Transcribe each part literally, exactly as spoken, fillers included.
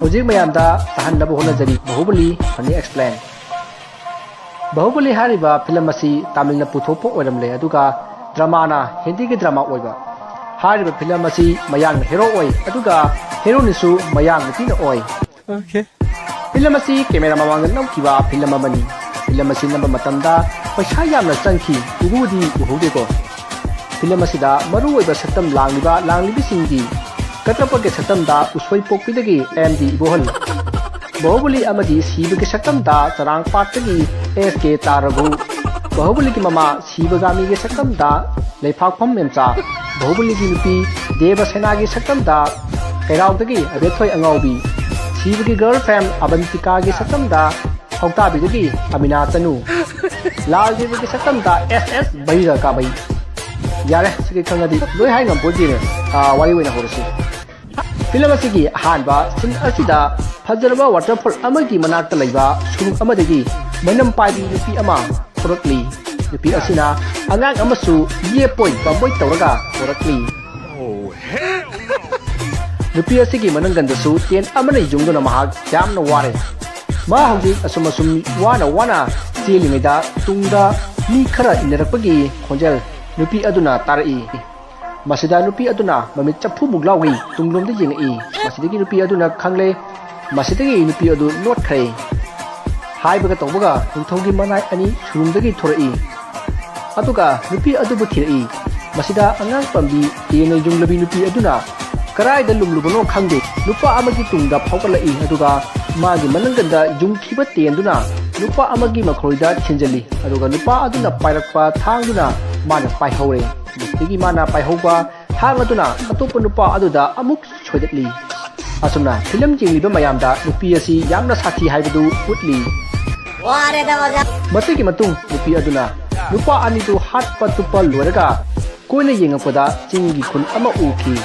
ꯍꯧꯖꯤꯛ ꯃꯌꯥꯝꯗ ꯇꯥꯍꯟꯅꯕ ꯍꯣꯠꯅꯖꯔꯤ ꯕꯥꯍꯨꯕꯂꯤ ꯐꯅꯤ ꯑꯦꯛꯁꯄ꯭ꯂꯦꯟ꯫ ꯕꯥꯍꯨꯕꯂꯤ ꯍꯥꯏꯔꯤꯕ ꯐꯤꯂꯝ ꯑꯁꯤ ꯇꯥꯃꯤꯜꯅ ꯄꯨꯊꯣꯛꯄ ꯑꯣꯏꯔꯝꯂꯦ, ꯑꯗꯨꯒ ꯗ꯭ꯔꯃꯥꯅ ꯍꯤꯟꯗꯤꯒꯤ ꯗ꯭ꯔꯃꯥ ꯑꯣꯏꯕ꯫ ꯍꯥꯏꯔꯤꯕ ꯐꯤꯂꯝ ꯑꯁꯤ ꯃꯌꯥꯡꯅ ꯍꯦꯔꯣ ꯑꯣꯏ, ꯑꯗꯨꯒ ꯍꯦꯔꯣꯅꯤꯁꯨ ꯃꯌꯥꯡ ꯅꯨꯄꯤꯅ ꯑꯣꯏ꯫ Okay. ꯐꯤꯂꯝ ꯑꯁꯤ ꯀꯦꯃꯦꯔꯥ ꯃꯃꯥꯡꯗ ꯅꯝꯈꯤꯕ ꯐꯤꯂꯝ ꯑꯃꯅꯤ꯫ ꯐꯤꯂꯝ ꯑꯁꯤ ꯅꯝꯕ ꯃꯇꯝꯗ ꯄꯩꯁꯥ ꯌꯥꯝꯅ ꯆꯪꯈꯤ, ꯎꯕꯨꯗꯤ ꯎꯍꯧꯗꯦꯀꯣ꯫ ꯐꯤꯂꯝ ꯑꯁꯤꯗ ꯃꯔꯨꯑꯣꯏꯕ ꯁꯛꯇꯝ ꯂꯥꯡꯂꯤꯕ ꯂꯥꯡꯂꯤꯕꯤꯁꯤꯡꯗꯤ ꯀꯇ꯭ꯔꯄꯒꯤ ꯁꯛꯇꯝꯗ ꯎꯁꯣꯏ ꯄꯣꯛꯄꯤꯗꯒꯤ ꯑꯦꯝ ꯗꯤ ꯏꯕꯣꯍꯜ, ꯕꯥꯍꯨꯕꯂꯤ ꯑꯃꯗꯤ ꯁꯤꯕꯒꯤ ꯁꯛꯇꯝꯗ ꯆꯔꯥꯡꯄꯥꯠꯇꯒꯤ ꯑꯦꯁ ꯀꯦ ꯇꯥꯔꯒꯨ, ꯕꯥꯍꯨꯕꯂꯤꯒꯤ ꯃꯃꯥ ꯁꯤꯕꯒꯥꯃꯤꯒꯤ ꯁꯛꯇꯝꯗ ꯂꯩꯐꯥꯛꯐꯝ ꯃꯦꯝꯆꯥ, ꯕꯥꯍꯨꯕꯂꯤꯒꯤ ꯅꯨꯄꯤ ꯗꯦꯕꯁꯦꯅꯥꯒꯤ ꯁꯛꯇꯝꯗ ꯀꯩꯔꯥꯎꯗꯒꯤ ꯑꯕꯦꯊꯣꯏ ꯑꯉꯥꯎꯕꯤ, ꯁꯤꯕꯒꯤ ꯒꯔꯜ ꯐ꯭ꯔꯦꯟ ꯑꯕꯟꯇꯤꯀꯥꯒꯤ ꯁꯛꯇꯝꯗ ꯁꯧꯇꯥꯕꯤꯗꯒꯤ ꯑꯃꯤꯅꯥ ꯇꯅꯨ, ꯂꯥꯜ ꯗꯦꯕꯒꯤ ꯁꯛꯇꯝꯗ ꯑꯦꯁ ꯑꯦꯁ ꯕꯩꯔ ꯀꯥꯕꯩ꯫ ꯌꯥꯔꯦ, ꯁꯤꯒꯤ ꯈꯪꯉꯗꯤ ꯂꯣꯏ ꯍꯥꯏ ꯉꯝꯄꯣꯠꯇꯦꯅꯦ꯫ ꯑꯥ, ꯋꯥꯔꯤ ꯑꯣꯏꯅ ꯍꯧꯔꯁꯤ꯫ ꯐꯤꯂꯝ ꯑꯁꯤꯒꯤ ꯑꯍꯥꯟꯕ ꯁꯤꯟ ꯑꯁꯤꯗ ꯐꯖꯔꯕ ꯋꯥꯇꯔꯐꯣꯜ ꯑꯃꯒꯤ ꯃꯅꯥꯛꯇ ꯂꯩꯕ ꯁꯨꯔꯨꯡ ꯑꯃꯗꯒꯤ ꯃꯅꯝ ꯄꯥꯏꯕꯤ ꯅꯨꯄꯤ ꯑꯃ ꯊꯣꯔꯛꯂꯤ꯫ ꯅꯨꯄꯤ ꯑꯁꯤꯅ ꯑꯉꯥꯡ ꯑꯃꯁꯨ ꯌꯦꯞꯄꯣꯏ ꯄꯥꯝꯕꯣꯏ ꯇꯧꯔꯒ ꯊꯣꯔꯛꯂꯤ꯫ ꯅꯨꯄꯤ ꯑꯁꯤꯒꯤ ꯃꯅꯪꯒꯟꯗꯁꯨ ꯇꯦꯟ ꯑꯃꯅ ꯌꯨꯡꯗꯨꯅ ꯃꯍꯥꯛ ꯌꯥꯝꯅ ꯋꯥꯔꯦ꯫ ꯃꯥ ꯍꯧꯖꯤꯛ ꯑꯁꯨꯝ ꯑꯁꯨꯝ ꯋꯥꯅ ꯋꯥꯅ ꯆꯦꯜꯂꯤꯉꯩꯗ ꯇꯨꯡꯗ ꯃꯤ ꯈꯔ ꯏꯟꯅꯔꯛꯄꯒꯤ ꯈꯣꯟꯖꯦꯜ ꯅꯨꯄꯤ ꯑꯗꯨꯅ ꯇꯥꯔꯛꯏ꯫ ꯃꯁꯤꯗ ꯅꯨꯄꯤ ꯑꯗꯨꯅ ꯃꯃꯤꯠ ꯆꯐꯨꯃꯨꯛ ꯂꯥꯎꯏ ꯇꯨꯡꯂꯣꯝꯗ ꯌꯦꯡꯉꯛꯏ꯫ ꯃꯁꯤꯗꯒꯤ ꯅꯨꯄꯤ ꯑꯗꯨꯅ ꯈꯪꯂꯦ꯫ ꯃꯁꯤꯗꯒꯤ ꯅꯨꯄꯤ ꯑꯗꯨ ꯂꯣꯠꯈ꯭ꯔꯦ꯫ ꯍꯥꯏꯕꯒ ꯇꯧꯕꯒ ꯅꯤꯡꯊꯧꯒꯤ ꯃꯅꯥꯏ ꯑꯅꯤ ꯁꯨꯔꯨꯡꯗꯒꯤ ꯊꯣꯔꯛꯏ꯫ ꯑꯗꯨꯒ ꯅꯨꯄꯤ ꯑꯗꯨꯕꯨ ꯊꯤꯔꯛꯏ꯫ ꯃꯁꯤꯗ ꯑꯉꯥꯡ ꯄꯥꯝꯕꯤ ꯇꯦꯟꯅ ꯌꯨꯡꯂꯕꯤ ꯅꯨꯄꯤ ꯑꯗꯨꯅ ꯀꯔꯥꯏꯗ ꯂꯨꯝꯂꯨꯕꯅꯣ ꯈꯪꯗꯦ, ꯅꯨꯄꯥ ꯑꯃꯒꯤ ꯇꯨꯡꯗ ꯐꯥꯎꯒꯠꯂꯛꯏ꯫ ꯑꯗꯨꯒ ꯃꯥꯒꯤ ꯃꯅꯪꯒꯟꯗ ꯌꯨꯡꯈꯤꯕ ꯇꯦꯟꯗꯨꯅ ꯅꯨꯄꯥ ꯑꯃꯒꯤ ꯃꯈꯣꯏꯗ ꯊꯤꯟꯖꯜꯂꯤ꯫ ꯑꯗꯨꯒ ꯅꯨꯄꯥ ꯑꯗꯨꯅ ꯄꯥꯏꯔꯛꯄ ꯊꯥꯡꯗꯨꯅ ꯃꯥꯅ ꯄꯥꯏꯍꯧꯔꯦ꯫ ꯃꯁꯤꯗꯒꯤ ꯃꯥꯅ ꯄꯥꯏꯍꯧꯕ ꯊꯥꯡ ꯑꯗꯨꯅ ꯑꯇꯣꯞꯄ ꯅꯨꯄꯥ ꯑꯗꯨꯗ ꯑꯃꯨꯛ ꯁꯣꯏꯗꯠꯂꯤ꯫ ꯑꯁꯨꯝꯅ ꯐꯤꯂꯝ ꯌꯦꯡꯂꯤꯕ ꯃꯌꯥꯝꯗ ꯅꯨꯄꯤ ꯑꯁꯤ ꯌꯥꯝꯅ ꯁꯥꯊꯤ ꯍꯥꯏꯕꯗꯨ ꯎꯠꯂꯤ꯫ ꯃꯁꯤꯒꯤ ꯃꯇꯨꯡ ꯅꯨꯄꯤ ꯑꯗꯨꯅ ꯅꯨꯄꯥ ꯑꯅꯤꯗꯨ ꯍꯥꯠꯄ ꯇꯨꯞꯄ ꯂꯣꯏꯔꯒ ꯀꯣꯏꯅ ꯌꯦꯡꯉꯛꯄꯗ ꯆꯤꯡꯒꯤ ꯈꯨꯟ ꯑꯃ ꯎꯈꯤ꯫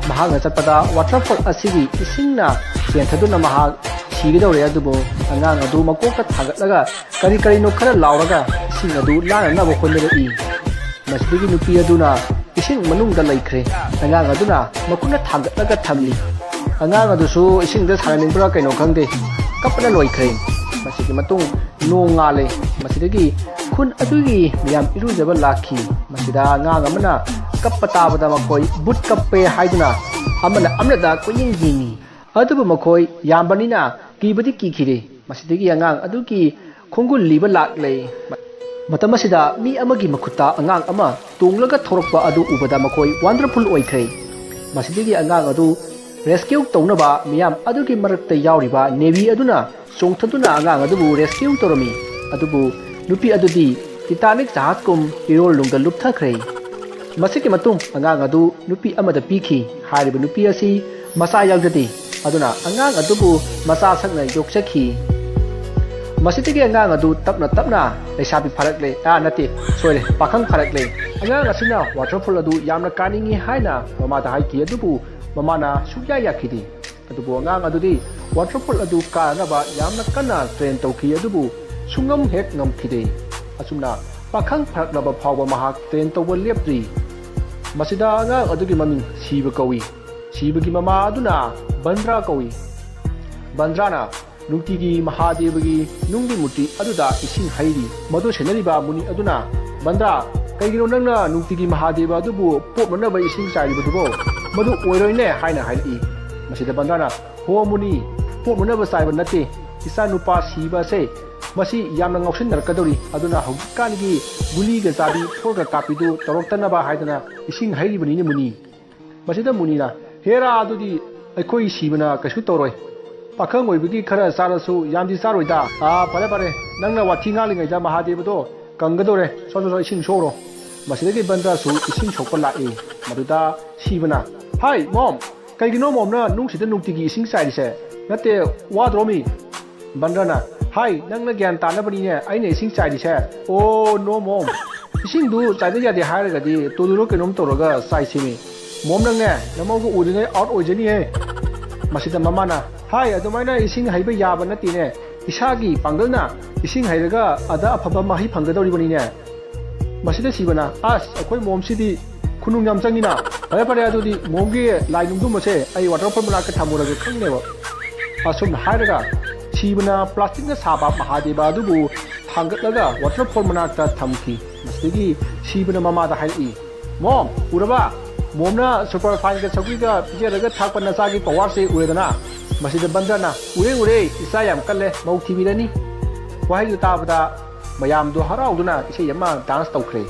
ꯃꯍꯥꯛꯅ ꯆꯠꯄꯗ ꯋꯥꯇꯔꯐꯣꯜ ꯑꯁꯤꯒꯤ ꯏꯁꯤꯡꯅ ꯆꯦꯟꯊꯗꯨꯅ ꯃꯍꯥꯛ ꯁꯤꯒꯗꯧꯔꯦ, ꯑꯗꯨꯕꯨ ꯑꯉꯥꯡ ꯑꯗꯨ ꯃꯀꯣꯛꯇ ꯊꯥꯡꯒꯠꯂꯒ ꯀꯔꯤ ꯀꯔꯤꯅꯣ ꯈꯔ ꯂꯥꯎꯔꯒ ꯏꯁꯤꯡ ꯑꯗꯨ ꯂꯥꯟꯅꯅꯕ ꯍꯣꯠꯅꯔꯛꯏ꯫ ꯃꯁꯤꯗꯒꯤ ꯅꯨꯄꯤ ꯑꯗꯨꯅ ꯏꯁꯤꯡ ꯃꯅꯨꯡꯗ ꯂꯩꯈ꯭ꯔꯦ꯫ ꯑꯉꯥꯡ ꯑꯗꯨꯅ ꯃꯈꯨꯠꯅ ꯊꯥꯡꯒꯠꯂꯒ ꯊꯝꯂꯤ꯫ ꯑꯉꯥꯡ ꯑꯗꯨꯁꯨ ꯏꯁꯤꯡꯗ ꯁꯥꯟꯅꯅꯤꯡꯕ꯭ꯔꯥ ꯀꯩꯅꯣ ꯈꯪꯗꯦ, ꯀꯞꯄꯅ ꯂꯣꯏꯈ꯭ꯔꯦ꯫ ꯃꯁꯤꯒꯤ ꯃꯇꯨꯡ ꯅꯣꯡ ꯉꯥꯜꯂꯦ꯫ ꯃꯁꯤꯗꯒꯤ ꯈꯨꯟ ꯑꯗꯨꯒꯤ ꯃꯤꯌꯥꯝ ꯏꯔꯨꯖꯕ ꯂꯥꯛꯈꯤ꯫ ꯃꯁꯤꯗ ꯑꯉꯥꯡ ꯑꯃꯅ ꯀꯞꯄ ꯇꯥꯕꯗ ꯃꯈꯣꯏ ꯚꯨꯠ ꯀꯞꯄꯦ ꯍꯥꯏꯗꯨꯅ ꯑꯃꯅ ꯑꯃꯅꯗ ꯀꯣꯏꯌꯦꯡ ꯌꯦꯡꯉꯤ꯫ ꯑꯗꯨꯕꯨ ꯃꯈꯣꯏ ꯌꯥꯝꯕꯅꯤꯅ ꯀꯤꯕꯗꯤ ꯀꯤꯈꯤꯗꯦ꯫ ꯃꯁꯤꯗꯒꯤ ꯑꯉꯥꯡ ꯑꯗꯨꯒꯤ ꯈꯣꯡꯒꯨꯜ ꯂꯤꯕ ꯂꯥꯛꯂꯦ꯫ ꯃꯇꯝ ꯑꯁꯤꯗ ꯃꯤ ꯑꯃꯒꯤ ꯃꯈꯨꯠꯇ ꯑꯉꯥꯡ ꯑꯃ ꯇꯣꯡꯂꯒ ꯊꯣꯔꯛꯄ ꯑꯗꯨ ꯎꯕꯗ ꯃꯈꯣꯏ ꯋꯥꯟꯗꯔꯐꯨꯜ ꯑꯣꯏꯈ꯭ꯔꯦ꯫ ꯃꯁꯤꯗꯒꯤ ꯑꯉꯥꯡ ꯑꯗꯨ ꯔꯦꯁꯀ꯭ꯌꯨ ꯇꯧꯅꯕ ꯃꯤꯌꯥꯝ ꯑꯗꯨꯒꯤ ꯃꯔꯛꯇ ꯌꯥꯎꯔꯤꯕ ꯅꯦꯚꯤ ꯑꯗꯨꯅ ꯆꯣꯡꯊꯗꯨꯅ ꯑꯉꯥꯡ ꯑꯗꯨꯕꯨ ꯔꯦꯁꯀ꯭ꯌꯨ ꯇꯧꯔꯝꯃꯤ꯫ ꯑꯗꯨꯕꯨ ꯅꯨꯄꯤ ꯑꯗꯨꯗꯤ ꯇꯤꯇꯥꯅꯤꯛ ꯖꯍꯥꯖꯀꯨꯝ ꯏꯔꯣꯜ ꯅꯨꯡꯗ ꯂꯨꯞꯊꯈ꯭ꯔꯦ꯫ ꯃꯁꯤꯒꯤ ꯃꯇꯨꯡ ꯑꯉꯥꯡ ꯑꯗꯨ ꯅꯨꯄꯤ ꯑꯃꯗ ꯄꯤꯈꯤ꯫ ꯍꯥꯏꯔꯤꯕ ꯅꯨꯄꯤ ꯑꯁꯤ ꯃꯆꯥ ꯌꯥꯎꯖꯗꯦ꯫ ꯑꯗꯨꯅ ꯑꯉꯥꯡ ꯑꯗꯨꯕꯨ ꯃꯆꯥ ꯁꯛꯅ ꯌꯣꯛꯆꯈꯤ꯫ ꯃꯁꯤꯗꯒꯤ ꯑꯉꯥꯡ ꯑꯗꯨ ꯇꯞꯅ ꯇꯞꯅ ꯂꯩꯁꯥꯕꯤ ꯐꯥꯔꯛꯂꯦ, ꯑꯥ, ꯅꯠꯇꯦ, ꯁꯣꯏꯔꯦ, ꯄꯥꯈꯪ ꯐꯥꯔꯛꯂꯦ꯫ ꯑꯉꯥꯡ ꯑꯁꯤꯅ ꯋꯥꯇꯔꯐꯣꯜ ꯑꯗꯨ ꯌꯥꯝꯅ ꯀꯥꯅꯤꯡꯏ ꯍꯥꯏꯅ ꯃꯃꯥꯗ ꯍꯥꯏꯈꯤ, ꯑꯗꯨꯕꯨ ꯃꯃꯥꯅ ꯁꯨꯛꯌꯥ ꯌꯥꯈꯤꯗꯦ꯫ ꯑꯗꯨꯕꯨ ꯑꯉꯥꯡ ꯑꯗꯨꯗꯤ ꯋꯥꯇꯔꯐꯣꯜ ꯑꯗꯨ ꯀꯥꯅꯅꯕ ꯌꯥꯝꯅ ꯀꯟꯅ ꯇ꯭ꯔꯦꯟ ꯇꯧꯈꯤ, ꯑꯗꯨꯕꯨ ꯁꯨꯡꯉꯝ ꯍꯦꯛ ꯉꯝꯈꯤꯗꯦ꯫ ꯑꯁꯨꯝꯅ ꯄꯥꯈꯪ ꯐꯥꯔꯛꯂꯕ ꯐꯥꯎꯕ ꯃꯍꯥꯛ ꯇ꯭ꯔꯦꯟ ꯇꯧꯕ ꯂꯦꯞꯇ꯭ꯔꯤ꯫ ꯃꯁꯤꯗ ꯑꯉꯥꯡ ꯑꯗꯨꯒꯤ ꯃꯃꯤꯡ ꯁꯤꯕ ꯀꯧꯏ꯫ ꯁꯤꯕꯒꯤ ꯃꯃꯥ ꯑꯗꯨꯅ ꯕꯟꯗ꯭ꯔꯥ ꯀꯧꯏ꯫ ꯕꯟꯗ꯭ꯔꯥꯅ ꯅꯨꯡꯇꯤꯒꯤ ꯃꯍꯥꯗꯦꯕꯒꯤ ꯅꯨꯡꯒꯤ ꯃꯨꯔꯇꯤ ꯑꯗꯨꯗ ꯏꯁꯤꯡ ꯍꯩꯔꯤ꯫ ꯃꯗꯨ ꯁꯦꯟꯅꯔꯤꯕ ꯃꯨꯅꯤ ꯑꯗꯨꯅ, "ꯕꯟꯗ꯭ꯔꯥ, ꯀꯩꯒꯤꯅꯣ ꯅꯪꯅ ꯅꯨꯡꯇꯤꯒꯤ ꯃꯍꯥꯗꯦꯕ ꯑꯗꯨꯕꯨ ꯄꯣꯞꯅꯅꯕ ꯏꯁꯤꯡ ꯆꯥꯏꯔꯤꯕꯗꯨꯕꯣ? ꯃꯗꯨ ꯑꯣꯏꯔꯣꯏꯅꯦ" ꯍꯥꯏꯅ ꯍꯥꯏꯔꯛꯏ꯫ ꯃꯁꯤꯗ ꯕꯟꯗ꯭ꯔꯥꯅ, "ꯍꯣ ꯃꯨꯅꯤ, ꯄꯣꯞꯅꯅꯕ ꯆꯥꯏꯕ ꯅꯠꯇꯦ꯫ ꯏꯆꯥ ꯅꯨꯄꯥ ꯁꯤꯕ ꯑꯁꯦ ꯃꯁꯤ ꯌꯥꯝꯅ ꯉꯥꯎꯁꯤꯟꯅꯔꯛꯀꯗꯧꯔꯤ꯫ ꯑꯗꯨꯅ ꯍꯧꯖꯤꯛꯀꯥꯟꯒꯤ ꯒꯨꯂꯤꯒ ꯆꯥꯕꯤ, ꯐꯣꯔꯒ ꯀꯥꯞꯄꯤꯗꯨ ꯇꯧꯔꯛꯇꯅꯕ ꯍꯥꯏꯗꯅ ꯏꯁꯤꯡ ꯍꯩꯔꯤꯕꯅꯤꯅꯦ ꯃꯨꯅꯤ"꯫ ꯃꯁꯤꯗ ꯃꯨꯅꯤꯅ, "ꯍꯦꯔꯥ, ꯑꯗꯨꯗꯤ ꯑꯩꯈꯣꯏ ꯁꯤꯕꯅ ꯀꯩꯁꯨ ꯇꯧꯔꯣꯏ꯫ ꯄꯥꯈꯪ ꯑꯣꯏꯕꯒꯤ ꯈꯔ ꯆꯥꯔꯁꯨ ꯌꯥꯝꯗꯤ ꯆꯥꯔꯣꯏꯗ꯫ ꯑꯥ, ꯐꯔꯦ, ꯐꯔꯦ, ꯅꯪꯅ ꯋꯥꯊꯤ ꯉꯥꯡꯂꯤꯉꯩꯗ ꯃꯍꯥꯗꯦꯕꯗꯣ ꯀꯪꯒꯗꯧꯔꯦ꯫ ꯁꯣ, ꯁꯣ, ꯁꯣ, ꯏꯁꯤꯡ ꯁꯣꯛꯔꯣ"꯫ ꯃꯁꯤꯗꯒꯤ ꯕꯟꯗ꯭ꯔꯥꯁꯨ ꯏꯁꯤꯡ ꯁꯣꯛꯄ ꯂꯥꯛꯏ꯫ ꯃꯗꯨꯗ ꯁꯤꯕꯅ, "ꯍꯥꯏ, ꯃꯣꯝ, ꯀꯩꯒꯤꯅꯣ ꯃꯣꯝꯅ ꯅꯨꯡꯁꯤꯗ ꯅꯨꯡꯇꯤꯒꯤ ꯏꯁꯤꯡ ꯆꯥꯏꯔꯤꯁꯦ? ꯅꯠꯇꯦ, ꯋꯥꯗ꯭ꯔꯣ ꯃꯤ?" ꯕꯟꯗ꯭ꯔꯅ, "ꯍꯥꯏ, ꯅꯪꯅ ꯒ꯭ꯌꯥꯟ ꯇꯥꯅꯕꯅꯤꯅꯦ ꯑꯩꯅ ꯏꯁꯤꯡ ꯆꯥꯏꯔꯤꯁꯦ꯫ ꯑꯣ, ꯅꯣ, ꯃꯣꯝ꯫ ꯏꯁꯤꯡꯗꯨ ꯆꯥꯏꯗ ꯌꯥꯗꯦ ꯍꯥꯏꯔꯒꯗꯤ ꯇꯣꯂꯨꯔꯣ ꯀꯩꯅꯣꯝ ꯇꯧꯔꯒ ꯆꯥꯏꯁꯤꯃꯤ꯫ ꯃꯣꯝ, ꯅꯪꯅꯦ ꯅꯃꯧꯒ ꯎꯗ꯭ꯔꯤꯉꯩ ꯑꯥꯎꯠ ꯑꯣꯏꯖꯅꯤꯍꯦ"꯫ ꯃꯁꯤꯗ ꯃꯃꯥꯅ, "ꯍꯥꯏ, ꯑꯗꯨꯃꯥꯏꯅ ꯏꯁꯤꯡ ꯍꯩꯕ ꯌꯥꯕ ꯅꯠꯇꯦꯅꯦ꯫ ꯏꯁꯥꯒꯤ ꯄꯥꯡꯒꯜꯅ ꯏꯁꯤꯡ ꯍꯩꯔꯒ ꯑꯗ ꯑꯐꯕ ꯃꯍꯩ ꯐꯪꯒꯗꯧꯔꯤꯕꯅꯤꯅꯦ"꯫ ꯃꯁꯤꯗ ꯁꯤꯕꯅ, "ꯑꯁ, ꯑꯩꯈꯣꯏ ꯃꯣꯝꯁꯤꯗꯤ ꯈꯨꯅꯨꯡ ꯌꯥꯝ ꯆꯪꯉꯤꯅ꯫ ꯐꯔꯦ ꯐꯔꯦ, ꯑꯗꯨꯗꯤ ꯃꯣꯝꯒꯤ ꯂꯥꯏ ꯅꯨꯡꯗꯨꯝꯕꯁꯦ ꯑꯩ waterfall ꯃꯅꯥꯛꯇ ꯊꯝꯃꯨꯔꯒꯦ ꯈꯪꯅꯦꯕ꯫ ꯑꯁꯨꯝꯅ ꯍꯥꯏꯔꯒ ꯁꯤꯕꯅ plasticꯅ ꯁꯥꯕ ꯃꯍꯥꯗꯦꯕ ꯑꯗꯨꯕꯨ ꯊꯥꯡꯒꯠꯂꯒ waterfall ꯃꯅꯥꯛꯇ ꯊꯝꯈꯤ꯫ ꯃꯁꯤꯗꯒꯤ ꯁꯤꯕꯅ ꯃꯃꯥꯗ ꯍꯥꯏꯔꯛꯏ, "ꯃꯣꯝ, ꯎꯔꯕ? ꯃꯣꯝꯅ superfineꯒ ꯁꯧꯒ꯭ꯔꯤꯒ ꯄꯤꯖꯔꯒ ꯊꯥꯛꯄ ꯅꯆꯥꯒꯤ powerꯁꯦ ꯎꯔꯦꯗꯅ? ꯃꯁꯤꯗ ꯕꯟꯗ꯭ꯔꯅ, 'ꯎꯔꯦ, ꯎꯔꯦ, ꯏꯆꯥ ꯌꯥꯝ ꯀꯜꯂꯦ, ꯃꯧ ꯊꯤꯕꯤꯔꯅꯤ.'" ꯋꯥꯍꯩꯗꯨ ꯇꯥꯕꯗ ꯃꯌꯥꯝꯗꯣ ꯍꯔꯥꯎꯗꯨꯅ ꯏꯁꯩ ꯑꯃ dance ꯇꯧꯈ꯭ꯔꯦ꯫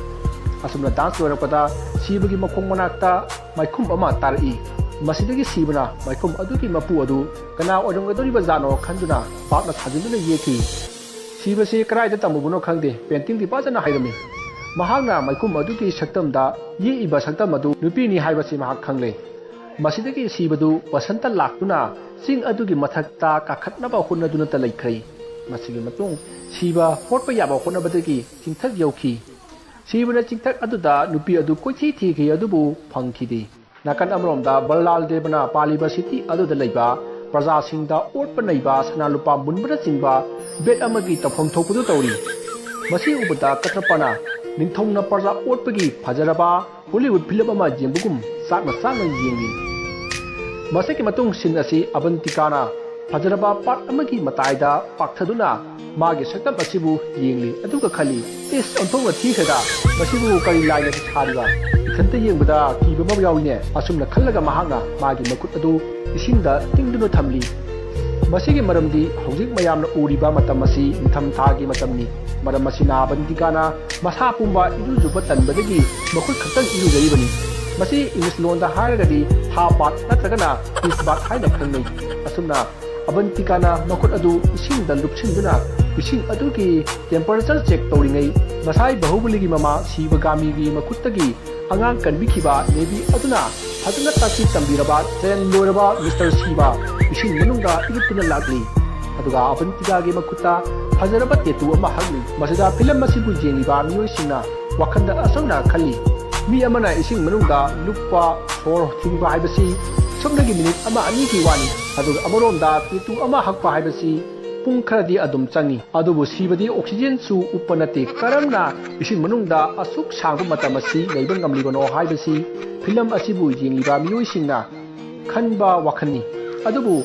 ꯑꯁꯨꯝꯅ dance ꯂꯣꯏꯔꯛꯄꯗ ꯁꯤꯕꯒꯤ ꯃꯈꯣꯡ ꯃꯅꯥꯛꯇ ꯃꯥꯏꯈꯨꯝ ꯑꯃ ꯇꯥꯔꯛꯏ꯫ ꯃꯁꯤꯗꯒꯤ ꯁꯤꯕꯅ ꯃꯥꯏꯈꯨꯝ ꯑꯗꯨꯒꯤ ꯃꯄꯨ ꯑꯗꯨ ꯀꯅꯥ ꯑꯣꯏꯔꯝꯒꯗꯧꯔꯤꯕꯖꯥꯠꯅꯣ ꯈꯟꯗꯨꯅ ꯄꯥꯛꯅ ꯊꯥꯖꯤꯟꯗꯨꯅ ꯌꯦꯛꯈꯤ꯫ ꯁꯤꯕꯁꯤ ꯀꯗꯥꯏꯗ ꯇꯝꯃꯨꯕꯅꯣ ꯈꯪꯗꯦ, paintingꯗꯤ ꯐꯖꯅ ꯍꯩꯔꯝꯃꯤ꯫ ꯃꯍꯥꯛꯅ ꯃꯥꯏꯈꯨꯝ ꯑꯗꯨꯒꯤ ꯁꯛꯇꯝꯗ ꯌꯦꯛꯏꯕ ꯁꯛꯇꯝ ꯑꯗꯨ ꯅꯨꯄꯤꯅꯤ ꯍꯥꯏꯕꯁꯤ ꯃꯍꯥꯛ ꯈꯪꯂꯦ꯫ ꯃꯁꯤꯗꯒꯤ ꯁꯤꯕꯗꯨ ꯕꯁꯟꯇ ꯂꯥꯛꯇꯨꯅ ꯆꯤꯡ ꯑꯗꯨꯒꯤ ꯃꯊꯛꯇ ꯀꯥꯈꯠꯅꯕ ꯍꯣꯠꯅꯗꯨꯅꯇ ꯂꯩꯈ꯭ꯔꯦ꯫ ꯃꯁꯤꯒꯤ ꯃꯇꯨꯡ ꯁꯤꯕ ꯍꯣꯠꯄ ꯌꯥꯕ ꯍꯣꯠꯅꯕꯗꯒꯤ ꯆꯤꯡꯊꯛ ꯌꯧꯈꯤ꯫ ꯁꯤꯕꯅ ꯆꯤꯡꯊꯛ ꯑꯗꯨꯗ ꯅꯨꯄꯤ ꯑꯗꯨ ꯀꯣꯏꯊꯤ ꯊꯤꯈꯤ ꯑꯗꯨꯕꯨ ꯐꯪꯈꯤꯗꯦ꯫ ꯅꯥꯀꯟ ꯑꯃꯔꯣꯝꯗ ꯕꯜꯂꯥꯜ ꯗꯦꯕꯅ ꯄꯥꯜꯂꯤꯕ city ꯑꯗꯨꯗ ꯂꯩꯕ ꯄ꯭ꯔꯖꯥꯁꯤꯡꯗ ꯑꯣꯠꯄ ꯅꯩꯕ, ꯁꯅꯥ ꯂꯨꯄꯥ ꯃꯨꯟꯕꯅꯆꯤꯡꯕ ꯕꯦꯠ ꯑꯃꯒꯤ ꯇꯧꯐꯝ ꯊꯣꯛꯄꯗꯨ ꯇꯧꯔꯤ꯫ ꯃꯁꯤ ꯎꯕꯗ ꯀꯇ꯭ꯔꯄꯅ ꯅꯤꯡꯊꯧꯅ ꯄ꯭ꯔꯖꯥ ꯑꯣꯠꯄꯒꯤ ꯐꯖꯔꯕ Hollywood film ꯑꯃ ꯌꯦꯡꯕꯒꯨꯝ ꯆꯥꯛꯅ ꯆꯥꯛꯅ ꯌꯦꯡꯂꯤ꯫ ꯃꯁꯤꯒꯤ ꯃꯇꯨꯡ scene ꯑꯁꯤ ꯑꯕꯟꯇꯤꯀꯥꯅ ꯐꯖꯔꯕ park ꯑꯃꯒꯤ ꯃꯇꯥꯏꯗ ꯄꯥꯛꯊꯗꯨꯅ ꯃꯥꯒꯤ ꯁꯛꯇꯝ ꯑꯁꯤꯕꯨ ꯌꯦꯡꯂꯤ, ꯑꯗꯨꯒ ꯈꯜꯂꯤ, "ꯏꯁ, ꯑꯣꯟꯊꯣꯛꯅ ꯊꯤꯈ꯭ꯔꯦꯗ, ꯃꯁꯤꯕꯨ ꯀꯔꯤ ꯂꯥꯏꯅ ꯁꯥꯔꯤꯕ? ꯏꯊꯟꯇ ꯌꯦꯡꯕꯗ ꯀꯤꯕ ꯑꯃ ꯌꯥꯎꯏꯅꯦ"꯫ ꯑꯁꯨꯝꯅ ꯈꯜꯂꯒ ꯃꯍꯥꯛꯅ ꯃꯥꯒꯤ ꯃꯈꯨꯠ ꯑꯗꯨ ꯏꯁꯤꯡꯗ ꯇꯤꯡꯗꯨꯅ ꯊꯝꯂꯤ꯫ ꯃꯁꯤꯒꯤ ꯃꯔꯝꯗꯤ ꯍꯧꯖꯤꯛ ꯃꯌꯥꯝꯅ ꯎꯔꯤꯕ ꯃꯇꯝ ꯑꯁꯤ ꯅꯤꯡꯊꯝ ꯊꯥꯒꯤ ꯃꯇꯝꯅꯤ꯫ ꯃꯔꯝ ꯑꯁꯤꯅ ꯑꯕꯟꯇꯤꯀꯥꯅ ꯃꯁꯥ ꯄꯨꯝꯕ ꯏꯔꯨꯖꯕ ꯇꯟꯕꯗꯒꯤ ꯃꯈꯨꯠ ꯈꯛꯇꯪ ꯏꯔꯨꯖꯔꯤꯕꯅꯤ꯫ ꯃꯁꯤ English ꯂꯣꯟꯗ ꯍꯥꯏꯔꯒꯗꯤ half bath ꯅꯠꯇ꯭ꯔꯒꯅ piss bath ꯍꯥꯏꯅ ꯈꯪꯅꯩ꯫ ꯑꯁꯨꯝꯅ ꯑꯕꯟꯇꯤꯀꯥꯅ ꯃꯈꯨꯠ ꯑꯗꯨ ꯏꯁꯤꯡꯗ ꯂꯨꯞꯁꯤꯟꯗꯨꯅ ꯏꯁꯤꯡ ꯑꯗꯨꯒꯤ temperature check ꯇꯧꯔꯤꯉꯩ, ꯉꯁꯥꯏ ꯕꯥꯍꯨꯕꯂꯤꯒꯤ ꯃꯃꯥ ꯁꯤꯕꯒꯥꯃꯤꯒꯤ ꯃꯈꯨꯠꯇꯒꯤ ꯑꯉꯥꯡ ꯀꯟꯕꯤꯈꯤꯕ ꯅꯦꯕꯤ ꯑꯗꯨꯅ ꯐꯖꯅ ꯇꯥꯛꯄꯤ ꯇꯝꯕꯤꯔꯕ train ꯂꯣꯏꯔꯕ Mister ꯁꯤꯕ ꯏꯁꯤꯡ ꯃꯅꯨꯡꯗ ꯏꯔꯨꯞꯇꯨꯅ ꯂꯥꯛꯂꯤ꯫ ꯑꯗꯨꯒ ꯑꯕꯟꯇꯤꯀꯥꯒꯤ ꯃꯈꯨꯠꯇ ꯐꯖꯔꯕ tattoo ꯑꯃ ꯍꯛꯂꯤ꯫ ꯃꯁꯤꯗ film ꯑꯁꯤꯕꯨ ꯌꯦꯡꯂꯤꯕ ꯃꯤꯑꯣꯏꯁꯤꯡꯅ ꯋꯥꯈꯜꯗ ꯑꯁꯨꯝꯅ ꯈꯜꯂꯤ, "ꯃꯤ ꯑꯃꯅ ꯏꯁꯤꯡ ꯃꯅꯨꯡꯗ ꯂꯨꯞꯄ, ꯁꯣꯔ ꯊꯤꯡꯕ ꯍꯥꯏꯕꯁꯤ ꯁꯨꯞꯅꯒꯤ minute ꯑꯃ ꯑꯅꯤꯒꯤ ꯋꯥꯅꯤ, ꯑꯗꯨꯒ ꯑꯃꯔꯣꯝꯗ tattoo ꯑꯃ ꯍꯛꯄ ꯍꯥꯏꯕꯁꯤ ꯄꯨꯡ ꯈꯔꯗꯤ ꯑꯗꯨꯝ ꯆꯪꯏ꯫ ꯑꯗꯨꯕꯨ ꯁꯤꯕꯗꯤ ꯑꯣꯛꯁꯤꯖꯦꯟꯁꯨ ꯎꯞꯄ ꯅꯠꯇꯦ꯫ ꯀꯔꯝꯅ ꯏꯁꯤꯡ ꯃꯅꯨꯡꯗ ꯑꯁꯨꯛ ꯁꯥꯡꯕ ꯃꯇꯝ ꯑꯁꯤ ꯂꯩꯕ ꯉꯝꯂꯤꯕꯅꯣ ꯍꯥꯏꯕꯁꯤ ꯐꯤꯂꯝ ꯑꯁꯤꯕꯨ ꯌꯦꯡꯂꯤꯕ ꯃꯤꯑꯣꯏꯁꯤꯡꯅ ꯈꯟꯕ ꯋꯥꯈꯜꯅꯤ꯫ ꯑꯗꯨꯕꯨ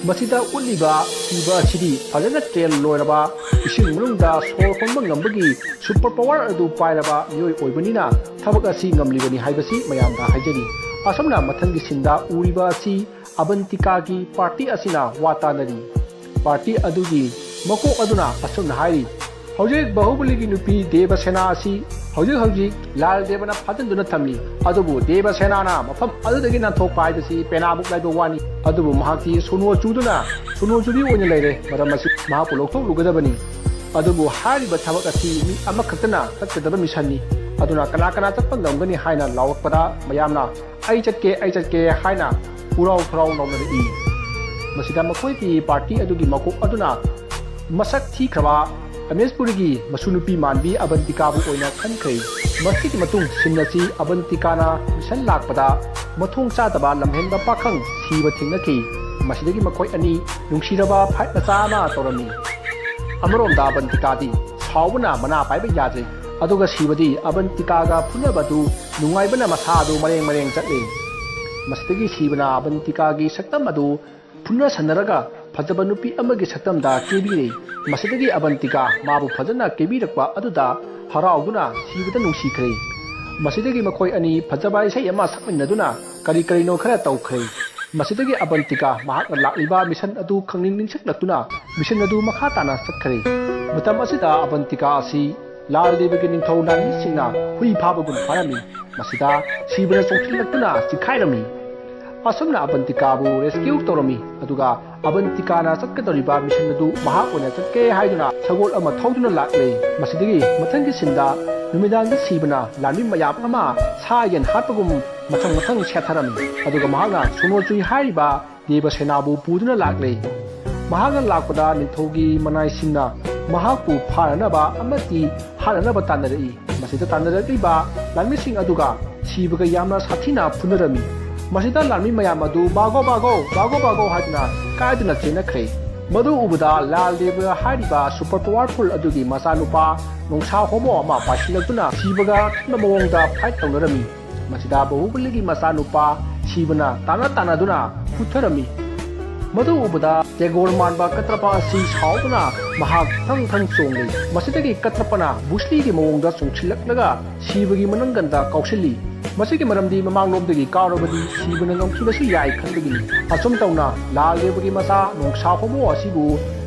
ꯃꯁꯤꯗ ꯎꯠꯂꯤꯕ ꯁꯤꯕ ꯑꯁꯤꯗꯤ ꯐꯖꯅ ꯇ꯭ꯔꯦꯟ ꯂꯣꯏꯔꯕ, ꯏꯁꯤꯡ ꯃꯅꯨꯡꯗ ꯁꯣꯔ ꯍꯣꯟꯕ ꯉꯝꯕꯒꯤ ꯁꯨꯄꯔ ꯄꯋꯥꯔ ꯑꯗꯨ ꯄꯥꯏꯔꯕ ꯃꯤꯑꯣꯏ ꯑꯣꯏꯕꯅꯤꯅ ꯊꯕꯛ ꯑꯁꯤ ꯉꯝꯂꯤꯕꯅꯤ ꯍꯥꯏꯕꯁꯤ ꯃꯌꯥꯝꯗ ꯍꯥꯏꯖꯔꯤ꯫ ꯑꯁꯨꯝꯅ ꯃꯊꯪꯒꯤ ꯁꯤꯟꯗ ꯎꯔꯤꯕ ꯑꯁꯤ ꯑꯕꯟꯇꯤꯀꯥꯒꯤ ꯄꯥꯔꯇꯤ ꯑꯁꯤꯅ ꯋꯥ ꯇꯥꯅꯔꯤ꯫ ꯄꯥꯔꯇꯤ ꯑꯗꯨꯒꯤ ꯃꯀꯣꯛ ꯑꯗꯨꯅ ꯑꯁꯨꯝꯅ ꯍꯥꯏꯔꯤ, "ꯍꯧꯖꯤꯛ ꯕꯥꯍꯨꯕꯂꯤꯒꯤ ꯅꯨꯄꯤ ꯗꯦꯕꯁꯦꯅꯥ ꯑꯁꯤ ꯍꯧꯖꯤꯛ ꯍꯧꯖꯤꯛ ꯂꯥꯜ ꯗꯦꯕꯅ ꯐꯥꯖꯤꯟꯗꯨꯅ ꯊꯝꯂꯤ꯫ ꯑꯗꯨꯕꯨ ꯗꯦꯕꯁꯦꯅꯥꯅ ꯃꯐꯝ ꯑꯗꯨꯗꯒꯤ ꯅꯥꯟꯊꯣꯛꯄ ꯍꯥꯏꯕꯁꯤ ꯄꯦꯅꯥꯃꯨꯛ ꯂꯥꯏꯕ ꯋꯥꯅꯤ꯫ ꯑꯗꯨꯕꯨ ꯃꯍꯥꯛꯇꯤ ꯁꯣꯅꯣ ꯆꯨꯗꯨꯅ, ꯁꯣꯅꯣ ꯆꯨꯕꯤ ꯑꯣꯏꯅ ꯂꯩꯔꯦ꯫ ꯃꯔꯝ ꯑꯁꯤ ꯃꯍꯥꯛꯄꯨ ꯂꯧꯊꯣꯛꯂꯨꯒꯗꯕꯅꯤ꯫ ꯑꯗꯨꯕꯨ ꯍꯥꯏꯔꯤꯕ ꯊꯕꯛ ꯑꯁꯤ ꯃꯤ ꯑꯃꯈꯛꯇꯅ ꯆꯠꯀꯗꯕ ꯃꯤꯁꯟꯅꯤ꯫ ꯑꯗꯨꯅ ꯀꯅꯥ ꯀꯅꯥ ꯆꯠꯄ ꯉꯝꯒꯅꯤ?" ꯍꯥꯏꯅ ꯂꯥꯎꯔꯛꯄꯗ ꯃꯌꯥꯝꯅ "ꯑꯩ ꯆꯠꯀꯦ, ꯑꯩ ꯆꯠꯀꯦ" ꯍꯥꯏꯅ ꯄꯨꯔꯥꯎ ꯊꯔꯥꯎ ꯂꯥꯎꯅꯔꯛꯏ꯫ ꯃꯁꯤꯗ ꯃꯈꯣꯏꯒꯤ ꯄꯥꯔꯇꯤ ꯑꯗꯨꯒꯤ ꯃꯀꯣꯛ ꯑꯗꯨꯅ ꯃꯁꯛ ꯊꯤꯈ꯭ꯔꯕ ꯑꯃꯦꯁꯄꯨꯔꯤꯒꯤ ꯃꯁꯨ ꯅꯨꯄꯤ ꯃꯥꯟꯕꯤ ꯑꯕꯟꯇꯤꯀꯥꯕꯨ ꯑꯣꯏꯅ ꯈꯟꯈ꯭ꯔꯦ꯫ ꯃꯁꯤꯒꯤ ꯃꯇꯨꯡ ꯁꯤꯟ ꯑꯁꯤ ꯑꯕꯟꯇꯤꯀꯥꯅ ꯃꯤꯁꯟ ꯂꯥꯛꯄꯗ ꯃꯊꯣꯡ ꯆꯥꯗꯕ ꯂꯝꯍꯦꯟꯕ ꯄꯥꯈꯪ ꯁꯤꯕ ꯊꯦꯡꯅꯈꯤ꯫ ꯃꯁꯤꯗꯒꯤ ꯃꯈꯣꯏ ꯑꯅꯤ ꯅꯨꯡꯁꯤꯔꯕ ꯐꯥꯏꯠ ꯃꯆꯥ ꯑꯃ ꯇꯧꯔꯝꯃꯤ꯫ ꯑꯃꯔꯣꯝꯗ ꯑꯕꯟꯇꯤꯀꯥꯗꯤ ꯁꯥꯎꯕꯅ ꯃꯅꯥ ꯄꯥꯏꯕ ꯌꯥꯗ꯭ꯔꯦ꯫ ꯑꯗꯨꯒ ꯁꯤꯕꯗꯤ ꯑꯕꯟꯇꯤꯀꯥꯒ ꯐꯨꯅꯕꯗꯨ ꯅꯨꯡꯉꯥꯏꯕꯅ ꯃꯁꯥ ꯑꯗꯨ ꯃꯔꯦꯡ ꯃꯔꯦꯡ ꯆꯠꯂꯤ꯫ ꯃꯁꯤꯗꯒꯤ ꯁꯤꯕꯅ ꯑꯕꯟꯇꯤꯀꯥꯒꯤ ꯁꯛꯇꯝ ꯑꯗꯨ ꯐꯨꯅ ꯁꯟꯅꯔꯒ ꯐꯖꯕ ꯅꯨꯄꯤ ꯑꯃꯒꯤ ꯁꯛꯇꯝꯗ ꯀꯦꯕꯤꯔꯦ꯫ ꯃꯁꯤꯗꯒꯤ ꯑꯕꯟꯇꯤꯀꯥ ꯃꯥꯕꯨ ꯐꯖꯅ ꯀꯦꯕꯤꯔꯛꯄ ꯑꯗꯨꯗ ꯍꯔꯥꯎꯗꯨꯅ ꯁꯤꯕꯗ ꯅꯨꯡꯁꯤꯈ꯭ꯔꯦ꯫ ꯃꯁꯤꯗꯒꯤ ꯃꯈꯣꯏ ꯑꯅꯤ ꯐꯖꯕ ꯏꯁꯩ ꯑꯃ ꯁꯛꯃꯤꯟꯅꯗꯨꯅ ꯀꯔꯤ ꯀꯔꯤꯅꯣ ꯈꯔ ꯇꯧꯈ꯭ꯔꯦ꯫ ꯃꯁꯤꯗꯒꯤ ꯑꯕꯟꯇꯤꯀꯥ ꯃꯍꯥꯛꯅ ꯂꯥꯛꯂꯤꯕ ꯃꯤꯁꯟ ꯑꯗꯨ ꯈꯪꯅꯤꯡ ꯅꯤꯡꯁꯤꯡꯂꯛꯇꯨꯅ ꯃꯤꯁꯟ ꯑꯗꯨ ꯃꯈꯥ ꯇꯥꯅ ꯆꯠꯈ꯭ꯔꯦ꯫ ꯃꯇꯝ ꯑꯁꯤꯗ ꯑꯕꯟꯇꯤꯀꯥ ꯑꯁꯤ ꯂꯥꯜ ꯗꯦꯕꯒꯤ ꯅꯤꯡꯊꯧ ꯂꯥꯟꯃꯤꯁꯤꯡꯅ ꯍꯨꯏ ꯐꯥꯕꯒꯨꯝ ꯐꯥꯔꯝꯃꯤ꯫ ꯃꯁꯤꯗ ꯁꯤꯕꯅ ꯆꯣꯡꯁꯤꯜꯂꯛꯇꯨꯅ ꯆꯤꯈꯥꯏꯔꯝꯃꯤ꯫ ꯑꯁꯨꯝꯅ ꯑꯕꯟꯇꯤꯀꯥꯕꯨ ꯔꯦꯁꯀ꯭ꯌꯨ ꯇꯧꯔꯝꯃꯤ꯫ ꯑꯗꯨꯒ ꯑꯕꯟꯇꯤꯀꯥꯅ ꯆꯠꯀꯗꯧꯔꯤꯕ ꯃꯤꯁꯟ ꯑꯗꯨ ꯃꯍꯥꯛ ꯑꯣꯏꯅ ꯆꯠꯀꯦ ꯍꯥꯏꯗꯨꯅ ꯁꯒꯣꯜ ꯑꯃ ꯊꯧꯗꯨꯅ ꯂꯥꯛꯂꯦ꯫ ꯃꯁꯤꯗꯒꯤ ꯃꯊꯪꯒꯤ ꯁꯤꯟꯗ ꯅꯨꯃꯤꯗꯥꯡꯒꯤ ꯁꯤꯕꯅ ꯂꯥꯟꯃꯤ ꯃꯌꯥꯝ ꯑꯃ ꯁꯥ ꯌꯦꯟ ꯍꯥꯠꯄꯒꯨꯝ ꯃꯊꯪ ꯃꯊꯪ ꯁꯦꯠꯊꯔꯝꯃꯤ꯫ ꯑꯗꯨꯒ ꯃꯍꯥꯛꯅ ꯁꯣꯅꯣ ꯆꯨꯏ ꯍꯥꯏꯔꯤꯕ ꯗꯦꯕꯁꯦꯅꯥꯕꯨ ꯄꯨꯗꯨꯅ ꯂꯥꯛꯂꯦ꯫ ꯃꯍꯥꯛꯅ ꯂꯥꯛꯄꯗ ꯅꯤꯡꯊꯧꯒꯤ ꯃꯅꯥꯏꯁꯤꯡꯅ ꯃꯍꯥꯛꯄꯨ ꯐꯥꯅꯅꯕ ꯑꯃꯗꯤ ꯍꯥꯠꯅꯅꯕ ꯇꯥꯟꯅꯔꯛꯏ꯫ ꯃꯁꯤꯗ ꯇꯥꯟꯅꯔꯛꯂꯤꯕ ꯂꯥꯟꯃꯤꯁꯤꯡ ꯑꯗꯨꯒ ꯁꯤꯕꯒ ꯌꯥꯝꯅ ꯁꯥꯊꯤꯅ ꯐꯨꯅꯔꯝꯃꯤ꯫ ꯃꯁꯤꯗ ꯂꯥꯟꯃꯤ ꯃꯌꯥꯝ ꯑꯗꯨ "ꯕꯥꯒꯣ, ꯕꯥꯒꯣ, ꯕꯥꯒꯣ, ꯕꯥꯒꯣ" ꯍꯥꯏꯗꯨꯅ ꯀꯥꯏꯗꯨꯅ ꯆꯦꯟꯅꯈ꯭ꯔꯦ꯫ ꯃꯗꯨ ꯎꯕꯗ ꯂꯥꯜ ꯗꯦꯕ ꯍꯥꯏꯔꯤꯕ super powerful ꯑꯗꯨꯒꯤ ꯃꯆꯥꯅꯨꯄꯥ ꯅꯣꯡꯁꯥ ꯍꯣꯃꯣ ꯑꯃ ꯄꯥꯏꯁꯤꯜꯂꯛꯇꯨꯅ ꯁꯤꯕꯒ ꯑꯀꯟꯕ ꯃꯑꯣꯡꯗ fight ꯇꯧꯅꯔꯝꯃꯤ꯫ ꯃꯁꯤꯗ ꯕꯍꯨꯕꯂꯤꯒꯤ ꯃꯆꯥꯅꯨꯄꯥ ꯁꯤꯕꯅ ꯇꯥꯟꯅ ꯇꯥꯟꯅꯗꯨꯅ ꯐꯨꯊꯔꯝꯃꯤ꯫ ꯃꯗꯨ ꯎꯕꯗ ꯇꯦꯒꯣꯔ ꯃꯥꯟꯕ ꯀꯇ꯭ꯔꯄ ꯑꯁꯤ ꯁꯥꯎꯗꯨꯅ ꯃꯍꯥꯛ ꯊꯪ ꯊꯪ ꯆꯣꯡꯂꯤ꯫ ꯃꯁꯤꯗꯒꯤ ꯀꯇ꯭ꯔꯄꯅ ꯕꯨꯁꯂꯤꯒꯤ ꯃꯑꯣꯡꯗ ꯆꯣꯡꯁꯤꯜꯂꯛꯂꯒ ꯁꯤꯕꯒꯤ ꯃꯅꯪꯒꯟꯗ ꯀꯥꯎꯁꯤꯜꯂꯤ꯫ ꯃꯁꯤꯒꯤ ꯃꯔꯝꯗꯤ ꯃꯃꯥꯡꯂꯣꯝꯗꯒꯤ ꯀꯥꯎꯔꯕꯗꯤ ꯁꯤꯕꯅ ꯉꯝꯈꯤꯕꯁꯨ ꯌꯥꯏ ꯈꯟꯕꯒꯤꯅꯤ꯫ ꯑꯁꯨꯝ ꯇꯧꯅ ꯂꯥꯜ ꯗꯦꯕꯒꯤ ꯃꯆꯥ ꯅꯣꯡꯁꯥ ꯍꯣꯃꯣ ꯑꯁꯤꯕꯨ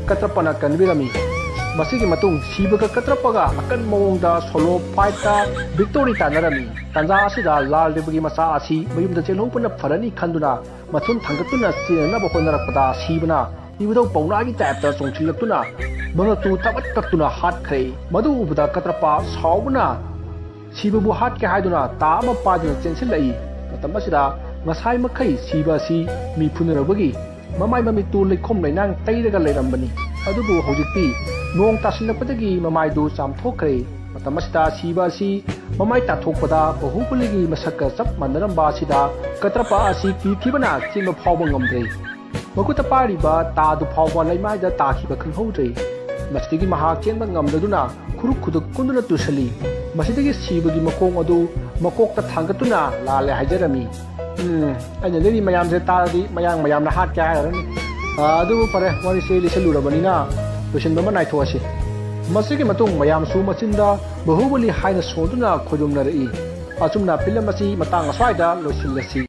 ꯀꯇ꯭ꯔꯄꯅ ꯀꯟꯕꯤꯔꯝꯃꯤ꯫ ꯃꯁꯤꯒꯤ ꯃꯇꯨꯡ ꯁꯤꯕꯒ ꯀꯇ꯭ꯔꯄꯒ ꯑꯀꯟꯕ ꯃꯑꯣꯡꯗ solo fight ꯇ victory ꯇꯥꯟꯅꯔꯝꯃꯤ꯫ ꯇꯥꯟꯖꯥ ꯑꯁꯤꯗ ꯂꯥꯜ ꯗꯦꯕꯒꯤ ꯃꯆꯥ ꯑꯁꯤ ꯃꯌꯨꯝꯗ ꯆꯦꯜꯍꯧꯕꯅ ꯐꯔꯅꯤ ꯈꯟꯗꯨꯅ ꯃꯊꯨꯟ ꯊꯥꯡꯒꯠꯇꯨꯅ ꯆꯦꯟꯅꯅꯕ ꯍꯣꯠꯅꯔꯛꯄꯗ ꯁꯤꯕꯅ ꯏꯕꯨꯙꯧ ꯄꯧꯅꯥꯒꯤ type ꯇ ꯆꯣꯡꯁꯤꯜꯂꯛꯇꯨꯅ ꯃꯉꯛꯇꯨ ꯊꯕꯠ ꯀꯛꯇꯨꯅ ꯍꯥꯠꯈ꯭ꯔꯦ꯫ ꯃꯗꯨ ꯎꯕꯗ ꯀꯇ꯭ꯔꯄ ꯁꯥꯎꯕꯅ ꯁꯤꯕꯕꯨ ꯍꯥꯠꯀꯦ ꯍꯥꯏꯗꯨꯅ ꯇꯥ ꯑꯃ ꯄꯥꯏꯗꯨꯅ ꯆꯦꯟꯁꯤꯜꯂꯛꯏ꯫ ꯃꯇꯝ ꯑꯁꯤꯗ ꯉꯁꯥꯏ ꯃꯈꯩ ꯁꯤꯕ ꯑꯁꯤ ꯃꯤ ꯐꯨꯅꯔꯨꯕꯒꯤ ꯃꯃꯥꯏ ꯃꯃꯤꯠꯇꯨ ꯂꯩꯈꯣꯝ ꯂꯩꯅꯥꯡ ꯇꯩꯔꯒ ꯂꯩꯔꯝꯕꯅꯤ꯫ ꯑꯗꯨꯕꯨ ꯍꯧꯖꯤꯛꯇꯤ ꯅꯣꯡ ꯇꯥꯁꯤꯜꯂꯛꯄꯗꯒꯤ ꯃꯃꯥꯏꯗꯨ ꯆꯥꯝꯊꯣꯛꯈ꯭ꯔꯦ꯫ ꯃꯇꯝ ꯑꯁꯤꯗ ꯁꯤꯕ ꯑꯁꯤ ꯃꯃꯥꯏ ꯇꯥꯊꯣꯛꯄꯗ ꯕꯍꯨꯕꯂꯤꯒꯤ ꯃꯁꯛꯀ ꯆꯞ ꯃꯥꯟꯅꯔꯝꯕ ꯑꯁꯤꯗ ꯀꯇ꯭ꯔꯄ ꯑꯁꯤ ꯀꯤꯈꯤꯕꯅ ꯆꯦꯟꯕ ꯐꯥꯎꯕ ꯉꯝꯗ꯭ꯔꯦ꯫ ꯃꯈꯨꯠꯇ ꯄꯥꯏꯔꯤꯕ ꯇꯥꯗꯨ ꯐꯥꯎꯕ ꯂꯩꯃꯥꯏꯗ ꯇꯥꯈꯤꯕ ꯈꯪꯍꯧꯗ꯭ꯔꯦ꯫ ꯃꯁꯤꯗꯒꯤ ꯃꯍꯥꯛ ꯆꯦꯟꯕ ꯉꯝꯗꯗꯨꯅ ꯈꯨꯔꯨꯛ ꯈꯨꯗꯨꯛ ꯀꯨꯟꯗꯨꯅ ꯇꯨꯁꯜꯂꯤ꯫ ꯃꯁꯤꯗꯒꯤ ꯁꯤꯕꯒꯤ ꯃꯈꯣꯡ ꯑꯗꯨ ꯃꯀꯣꯛꯇ ꯊꯥꯡꯒꯠꯇꯨꯅ ꯂꯥꯜꯂꯦ ꯍꯥꯏꯖꯔꯝꯃꯤ꯫ ꯎꯝ, ꯑꯩꯅ ꯂꯩꯔꯤ ꯃꯌꯥꯝꯁꯦ ꯇꯥꯔꯗꯤ ꯃꯌꯥꯡ ꯃꯌꯥꯝꯅ ꯍꯥꯠꯀꯦ ꯍꯥꯏꯔꯅꯤ꯫ ꯑꯥ, ꯑꯗꯨꯕꯨ ꯐꯔꯦ, ꯋꯥꯔꯤꯁꯦ ꯂꯤꯁꯜꯂꯨꯔꯕꯅꯤꯅ ꯂꯣꯏꯁꯤꯟꯕ ꯑꯃ ꯅꯥꯏꯊꯣꯛꯑꯁꯤ꯫ ꯃꯁꯤꯒꯤ ꯃꯇꯨꯡ ꯃꯌꯥꯝꯁꯨ ꯃꯆꯤꯟꯗ ꯕꯍꯨꯕꯂꯤ ꯍꯥꯏꯅ ꯁꯣꯟꯗꯨꯅ ꯈꯣꯏꯔꯨꯝꯅꯔꯛꯏ꯫ ꯑꯁꯨꯝꯅ ꯐꯤꯂꯝ ꯑꯁꯤ ꯃꯇꯥꯡ ꯑꯁ꯭ꯋꯥꯏꯗ ꯂꯣꯏꯁꯤꯜꯂꯁꯤ꯫